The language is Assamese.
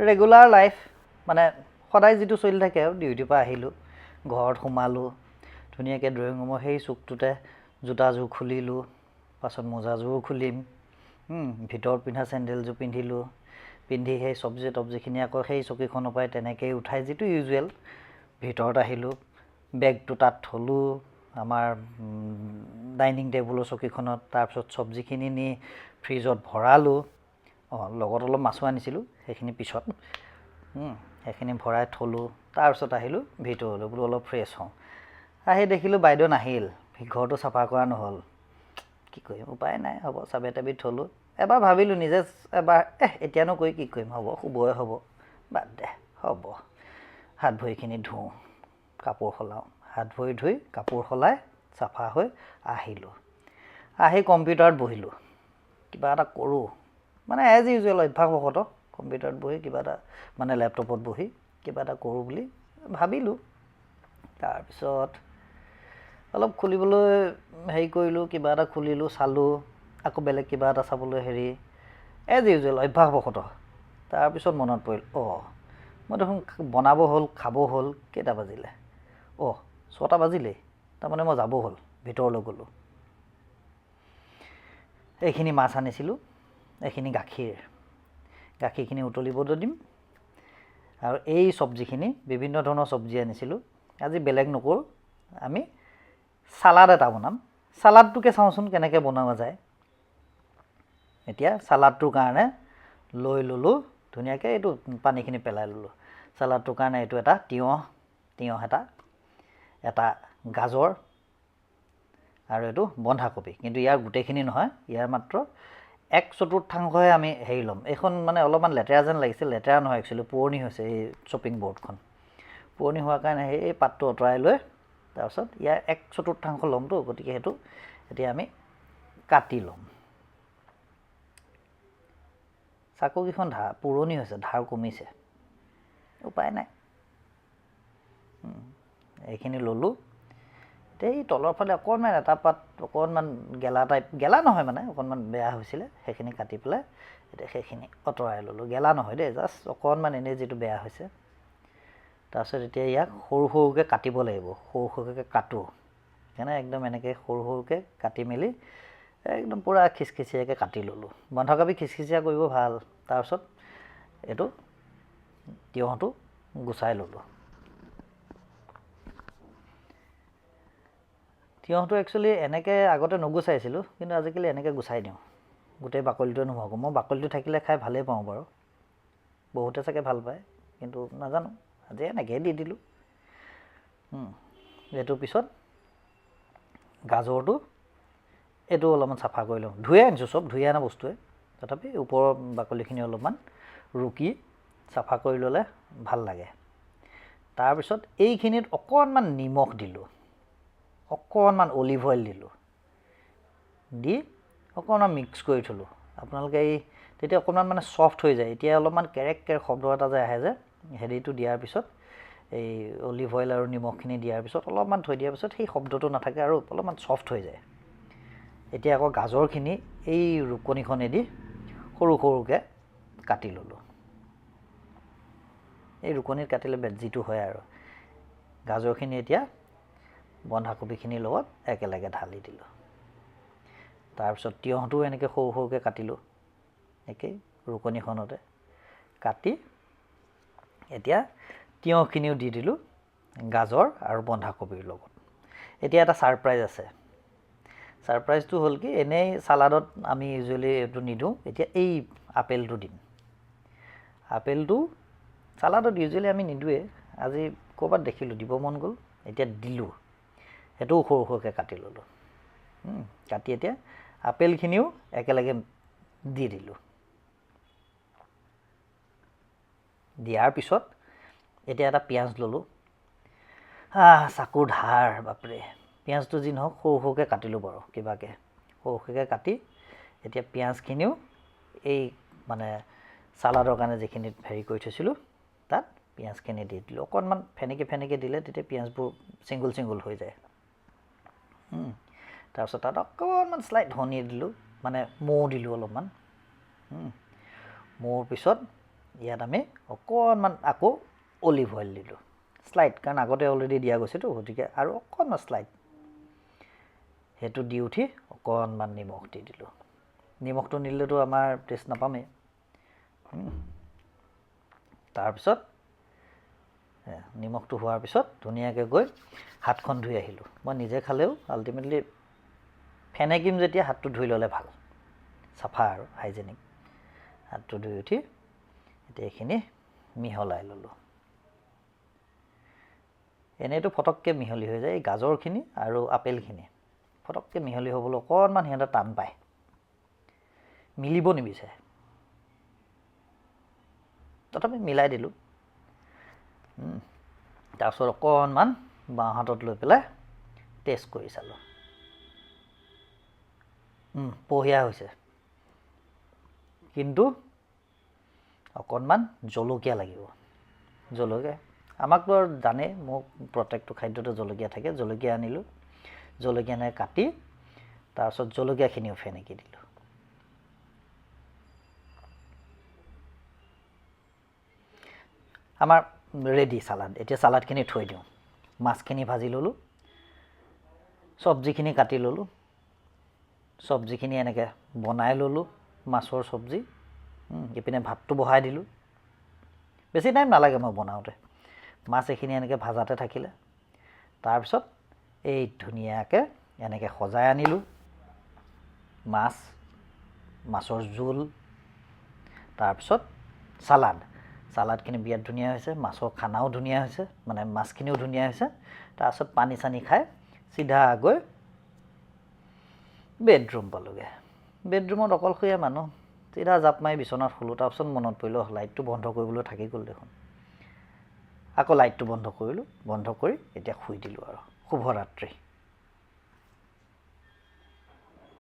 ৰেগুলাৰ লাইফ, মানে সদায় যিটো চলি থাকে আৰু ডিউটিৰ পৰা আহিলোঁ, ঘৰত সোমালোঁ, ধুনীয়াকৈ ড্ৰয়িং ৰুমৰ সেই চুকটোতে জোতাযোৰ খুলিলোঁ, পাছত মোজাযোৰো খুলিম, ভিতৰত পিন্ধা চেণ্ডেলযোৰ পিন্ধিলোঁ, পিন্ধি সেই চব্জি তব্জিখিনি আকৌ সেই চকীখনৰ পৰাই তেনেকৈয়ে উঠাই যিটো ইউজুৱেল ভিতৰত আহিলোঁ, বেগটো তাত থ'লোঁ আমাৰ ডাইনিং টেবুলৰ চকীখনত, তাৰপিছত চব্জিখিনি নি ফ্ৰিজত ভৰালোঁ। অঁ, লগত অলপ মাছো আনিছিলোঁ, সেইখিনি পিছত সেইখিনি ভৰাই থ'লোঁ। তাৰপিছত আহিলোঁ ভিতৰলৈ, বোলো অলপ ফ্ৰেছ হওঁ। আহি দেখিলোঁ বাইদেউ নাহিল, ঘৰটো চাফা কৰা নহ'ল। কি কৰিম, উপায় নাই, হ'ব চাবি তাবি থ'লোঁ। এবাৰ ভাবিলোঁ নিজে এবাৰ, এহ এতিয়ানো কৰি কি কৰিম, হ'ব শুবই হ'ব, বাদ দে হ'ব। হাত ভৰিখিনি ধুওঁ, কাপোৰ সলাওঁ, হাত ভৰি ধুই কাপোৰ সলাই চাফা হৈ আহিলোঁ। আহি কম্পিউটাৰত বহিলোঁ, কিবা এটা কৰোঁ, মানে এজ ইউজুৱেল অভ্যাসবশতঃ কম্পিউটাৰত বহি কিবা এটা, মানে লেপটপত বহি কিবা এটা কৰোঁ বুলি ভাবিলোঁ। তাৰপিছত অলপ খুলিবলৈ হেৰি কৰিলোঁ, কিবা এটা খুলিলোঁ, চালোঁ, আকৌ বেলেগ কিবা এটা চাবলৈ হেৰি, এজ ইউজুৱেল অভ্যাসবশতঃ। তাৰপিছত মনত পৰিল, অঁ মই দেখোন বনাব হ'ল, খাব হ'ল, কেইটা বাজিলে, অঁ 6টা বাজিলেই, তাৰমানে মই যাব হ'ল। ভিতৰলৈ গ'লোঁ, এইখিনি মাছ আনিছিলোঁ, এইখিনি গাখীৰ, গাখীৰখিনি উতলিবলৈ দিম, আৰু এই চব্জিখিনি বিভিন্ন ধৰণৰ চব্জি আনিছিলোঁ। আজি বেলেগ নকৰোঁ, আমি চালাড এটা বনাম। চালাডটোকে চাওঁচোন কেনেকৈ বনোৱা যায়। এতিয়া চালাডটোৰ কাৰণে লৈ ল'লোঁ ধুনীয়াকৈ, এইটো পানীখিনি পেলাই ল'লোঁ। চালাডটোৰ কাৰণে এইটো এটা তিয়ঁহ, তিয়ঁহ এটা, এটা গাজৰ, আৰু এইটো বন্ধাকবি। কিন্তু ইয়াৰ গোটেইখিনি নহয়, ইয়াৰ মাত্ৰ 1/4হে আমি হেৰি ল'ম। এইখন মানে অলপমান লেতেৰা যেন লাগিছে, লেতেৰা নহয় একচুৱেলি, পুৰণি হৈছে এই শ্বপিং বৰ্ডখন। পুৰণি হোৱাৰ কাৰণে সেই পাতটো আঁতৰাই লৈ তাৰপিছত ইয়াৰ 1/4 ল'মতো, গতিকে সেইটো এতিয়া আমি কাটি ল'ম। চাকুকেইখন ধাৰ পুৰণি হৈছে, ধাৰ কমিছে, উপায় নাই। এইখিনি ল'লোঁ। এই তলৰ ফালে অকণমান এটা পাত অকণমান গেলা টাইপ, গেলা নহয় মানে অকণমান বেয়া হৈছিলে, সেইখিনি কাটি পেলাই এতিয়া সেইখিনি আঁতৰাই ল'লোঁ। গেলা নহয় দেই, জাষ্ট অকণমান এনেই যিটো বেয়া হৈছে। তাৰপিছত এতিয়া ইয়াক সৰু সৰুকৈ কাটিব লাগিব, সৰু সৰুকৈ কাটোঁ, সেইকাৰণে একদম এনেকৈ সৰু সৰুকৈ কাটি মেলি একদম পূৰা খিচখিচিয়াকৈ কাটি ল'লোঁ। বন্ধাকবি খিচখিচিয়া কৰিব ভাল। তাৰপিছত এইটো তিয়ঁহটো গুচাই ল'লোঁ। তিয়ঁহটো একচুৱেলি এনেকৈ আগতে নুগুচাইছিলোঁ, কিন্তু আজিকালি এনেকৈ গুচাই দিওঁ, গোটেই বাকলিটোৱে নোহোৱা কৰোঁ। মই বাকলিটো থাকিলে খাই ভালেই পাওঁ বাৰু, বহুতে চাগে ভাল পায়, কিন্তু নাজানো, আজি এনেকৈয়ে দি দিলোঁ। এইটোৰ পিছত গাজৰটো এইটো অলপমান চাফা কৰি লওঁ। ধুয়ে আনিছোঁ, চব ধুই অনা বস্তুৱে, তথাপি ওপৰৰ বাকলিখিনি অলপমান ৰুকি চাফা কৰি ল'লে ভাল লাগে। তাৰপিছত এইখিনিত অকণমান নিমখ দিলোঁ, অকণমান অলিভ অইল দিলোঁ, দি অকণমান মিক্স কৰি থ'লোঁ। আপোনালোকে এই তেতিয়া অকণমান মানে ছফ্ট হৈ যায়। এতিয়া অলপমান কেৰেক কেৰেক শব্দ এটা যে আহে যে, হেৰিটো দিয়াৰ পিছত, এই অলিভ অইল আৰু নিমখখিনি দিয়াৰ পিছত অলপমান থৈ দিয়াৰ পিছত সেই শব্দটো নাথাকে আৰু অলপমান ছফ্ট হৈ যায়। এতিয়া আকৌ গাজৰখিনি এই ৰুকনিখনেদি সৰু সৰুকৈ কাটি ল'লোঁ। এই ৰুকনিত কাটিলে যিটো হয় আৰু। গাজৰখিনি এতিয়া বন্ধাকবিখিনিৰ লগত একেলগে ঢালি দিলোঁ। তাৰপিছত তিয়ঁহটোও এনেকৈ সৰু সৰুকৈ কাটিলোঁ, একেই ৰুকনিখনতে কাটি এতিয়া তিয়ঁহখিনিও দি দিলোঁ গাজৰ আৰু বন্ধাকবিৰ লগত। এতিয়া এটা ছাৰপ্ৰাইজ আছে। ছাৰপ্ৰাইজটো হ'ল কি, এনেই চালাডত আমি ইউজুৱেলি এইটো নিদিওঁ, এতিয়া এই আপেলটো দিম। আপেলটো চালাডত ইউজুৱেলি আমি নিদিওঁৱেই, আজি ক'ৰবাত দেখিলোঁ, দিব মন গ'ল, এতিয়া দিলোঁ। সেইটোও সৰু সৰুকৈ কাটি ল'লোঁ। কাটি এতিয়া আপেলখিনিও একেলগে দি দিলোঁ। দিয়াৰ পিছত এতিয়া এটা পিঁয়াজ ল'লোঁ। চাকুৰ ধাৰ, বাপৰে। পিঁয়াজটো যি নহওক সৰু সৰুকৈ কাটিলোঁ বাৰু কিবাকৈ, সৰু সৰুকৈ কাটি এতিয়া পিঁয়াজখিনিও এই মানে চালাডৰ কাৰণে যিখিনি হেৰি কৰি থৈছিলোঁ তাত পিঁয়াজখিনি দি দিলোঁ। অকণমান ফেনেকি ফেনেকি দিলে তেতিয়া পিঁয়াজবোৰ ছিংগুল ছিংগুল হৈ যায়। তাৰপিছত তাত অকণমান শ্লাইট ধনি দিলোঁ, মানে মৌ দিলোঁ অলপমান। মৌৰ পিছত ইয়াত আমি অকণমান আকৌ অলিভ অইল দিলোঁ, শ্লাইড, কাৰণ আগতে অলৰেডি দিয়া গৈছেতো, গতিকে আৰু অকণমান শ্লাইড সেইটো দি উঠি অকণমান নিমখ দি দিলোঁ। নিমখটো নিদিলেতো আমাৰ টেষ্ট নাপামেই। তাৰপিছত নিমখটো হোৱাৰ পিছত ধুনীয়াকৈ গৈ হাতখন ধুই আহিলোঁ। মই নিজে খালেও আল্টিমেটলি ফেনেকিম যেতিয়া হাতটো ধুই ল'লে ভাল, চাফা আৰু হাইজেনিক। হাতটো ধুই উঠি এতিয়া এইখিনি মিহলাই ল'লোঁ। এনেইতো ফটককৈ মিহলি হৈ যায়, এই গাজৰখিনি আৰু আপেলখিনি ফটককৈ মিহলি হ'বলৈ অকণমান সিহঁতে টান পায়, মিলিব নিবিচাৰে। তথাপি মিলাই দিলোঁ। তাৰপিছত অকণমান বাওঁ হাতত লৈ পেলাই টেষ্ট কৰি চালোঁ, বঢ়িয়া হৈছে, কিন্তু অকণমান জলকীয়া লাগিব। জলকীয়া আমাকতো আৰু জানেই, মোক প্ৰত্যেকটো খাদ্যতে জলকীয়া থাকে। জলকীয়া আনিলোঁ, জলকীয়া এনেকৈ কাটি তাৰপিছত জলকীয়াখিনিও ফেনেকি দিলোঁ। আমাৰ ৰেডি চালাড। এতিয়া চালাডখিনি থৈ দিওঁ। মাছখিনি ভাজি ল'লোঁ, চব্জিখিনি কাটি ল'লোঁ, চব্জিখিনি এনেকৈ বনাই ল'লোঁ, মাছৰ চব্জি। ইপিনে ভাতটো বহাই দিলোঁ, বেছি টাইম নালাগে মই বনাওঁতে। মাছ এইখিনি এনেকৈ ভাজাতে থাকিলে। তাৰপিছত এই ধুনীয়াকৈ এনেকৈ সজাই আনিলোঁ মাছ, মাছৰ জোল, তাৰপিছত চালাড। চালাডখিনি বিৰাট ধুনীয়া হৈছে, মাছৰ খানাও ধুনীয়া হৈছে, মানে মাছখিনিও ধুনীয়া হৈছে। তাৰপিছত পানী চানী খাই চিধা গৈ বেডৰুম পালোঁগৈ। বেডৰুমত অকলশৰীয়া মানুহ, চিধা জাপ মাৰি বিচনাত শুলোঁ। তাৰপিছত মনত পৰিল, লাইটটো বন্ধ কৰিবলৈ থাকি গ'ল দেখোন। আকৌ লাইটটো বন্ধ কৰিলোঁ, বন্ধ কৰি এতিয়া শুই দিলোঁ আৰু। শুভৰাত্ৰি।